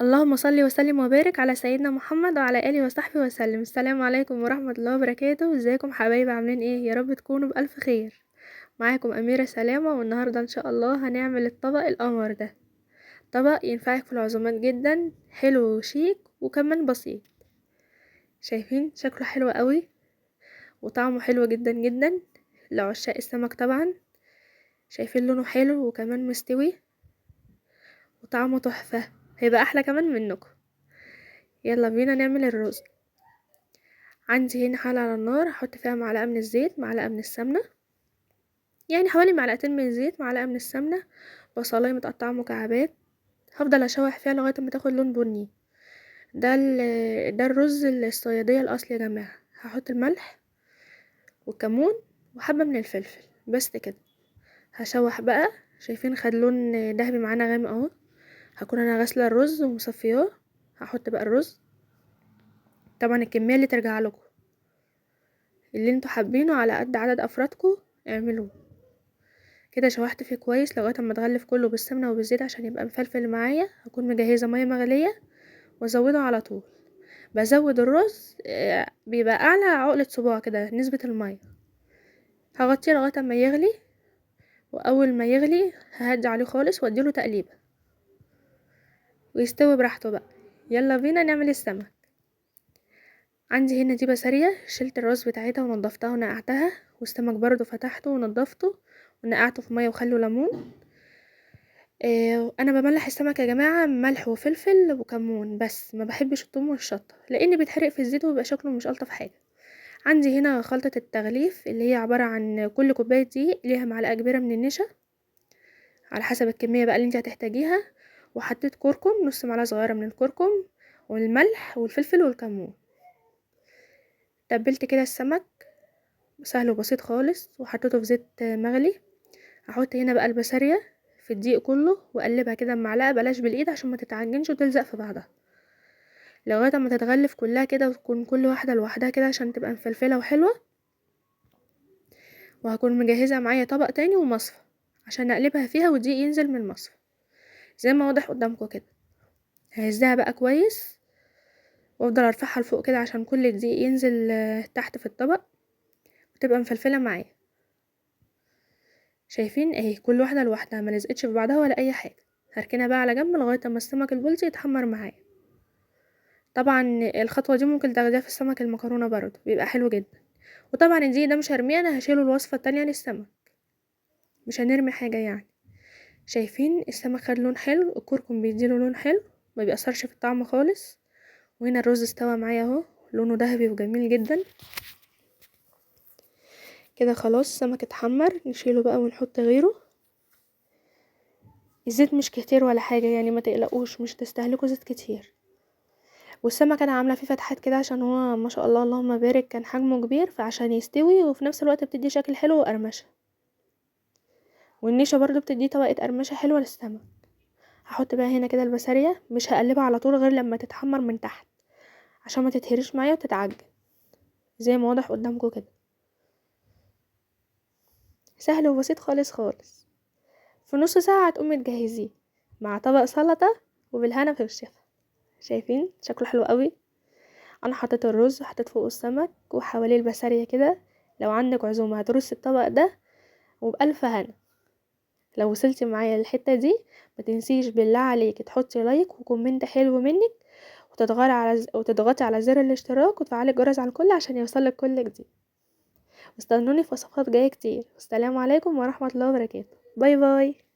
اللهم صل وسلم وبارك على سيدنا محمد وعلى اله وصحبه وسلم. السلام عليكم ورحمة الله وبركاته. ازيكم حبايبي، عاملين ايه؟ يا رب تكونوا بالف خير. معاكم اميره سلامه، والنهارده ان شاء الله هنعمل الطبق القمر ده. طبق ينفعك في العزومات جدا، حلو وشيك وكمان بسيط. شايفين شكله حلو قوي وطعمه حلو جدا جدا لعشاق السمك طبعا. شايفين لونه حلو وكمان مستوي وطعمه تحفة، هيبقى احلى كمان منكم. يلا بينا نعمل الرز. عندي هنا حله على النار، هحط فيها معلقه من الزيت، معلقه من السمنة، يعني حوالي معلقتين من الزيت، معلقه من السمنة، بصلايه متقطعه مكعبات. هفضل اشوح فيها لغاية ما تاخد لون بني. ده الرز الصياديه الاصلي يا جماعة. هحط الملح والكمون وحبه من الفلفل بس كده. هشوح بقى. شايفين خد لون ذهبي معانا غامق اهو. هكون انا غاسله الرز ومصفياه. هحط بقى الرز، طبعا الكمية اللي ترجع لكم، اللي انتوا حابينه على قد عدد افرادكم اعملوه كده. شوحت فيه كويس لغاية اما اتغلف كله بالسمنه وبالزيت عشان يبقى مفلفل معايا. هكون مجهزة مية مغليه وازوده على طول. بزود الرز بيبقى اعلى عقله صباع كده نسبه المية. هغطيه لغاية اما يغلي، واول ما يغلي ههدي عليه خالص واديله تقليبه ويستوي براحته بقى. يلا بينا نعمل السمك. عندي هنا دي بسارية، شلت الراس بتاعتها ونضفتها ونقعتها، والسمك برضو فتحته ونضفته ونقعته في مية وخل وليمون. انا بملح السمك يا جماعة ملح وفلفل وكمون بس، ما بحبش الثوم والشطه لان بيتحرق في الزيت وبيبقى شكله مش الطف حاجة. عندي هنا خلطه التغليف اللي هي عبارة عن كل كوباية دقيق ليها معلقه كبيرة من النشا على حسب الكمية بقى اللي انت هتحتاجيها، وحطيت كركم نص معلقه صغيرة من الكركم والملح والفلفل والكمون. تبلت كده السمك سهل وبسيط خالص، وحطيته في زيت مغلي. هحط هنا بقى البسارية في الدقيق كله واقلبها كده بمعلقه، بلاش بالايد عشان ما تتعجنش وتلزق في بعضها، لغاية ما تتغلف كلها كده وتكون كل واحدة لوحدها كده عشان تبقى مفلفله وحلوه. وهكون مجهزة معايا طبق تاني ومصفى عشان اقلبها فيها والدقيق ينزل من المصفى زي ما واضح قدامكم كده. ههزها بقى كويس وافضل ارفعها لفوق كده عشان كل الدقيق ينزل تحت في الطبق وتبقى مفلفله معايا. شايفين اهي كل واحدة لوحدها ما لزقتش في بعضها ولا اي حاجة. هركنها بقى على جنب لغاية اما السمك البلطي يتحمر معايا. طبعا الخطوة دي ممكن تاخديها في السمك المكرونه برضو، بيبقى حلو جدا. وطبعا الدقيق ده مش هرميه، انا هشيله الوصفة التانية للسمك، مش هنرمي حاجة يعني. شايفين السمك خد لون حلو، الكركم بيديله لون حلو ما بيأثرش في الطعم خالص. وهنا الرز استوى معايا اهو، لونه ذهبي وجميل جدا كده. خلاص السمك اتحمر، نشيله بقى ونحط غيره. الزيت مش كتير ولا حاجة يعني، ما تقلقوش مش تستهلكوا زيت كتير. والسمك انا عامله فيه فتحات كده عشان هو ما شاء الله اللهم بارك كان حجمه كبير، فعشان يستوي وفي نفس الوقت بتدي شكل حلو وقرمشه. والنشا برضو بتدي طبقه قرمشه حلوة للسمك. هحط بقى هنا كده البسارية، مش هقلبها على طول غير لما تتحمر من تحت عشان ما تتهريش معايا وتتعجن زي ما واضح قدامكم كده. سهل وبسيط خالص خالص. في نص ساعة هتقومي تجهزيه مع طبق سلطة وبالهنا في الشفا. شايفين شكله حلو قوي. انا حطيت الرز وحطيت فوقه السمك وحواليه البسارية كده. لو عندك عزومة هترصي الطبق ده وبألف هنا. لو وصلتي معايا للحتة دي ما تنسيش بالله عليك تحطي like و comment حلو منك، وتضغطي على زر الاشتراك وتفعلي الجرس على الكل عشان يوصلك كل جديد. واستنوني في وصفات جاية كتير. والسلام عليكم ورحمة الله وبركاته. bye bye.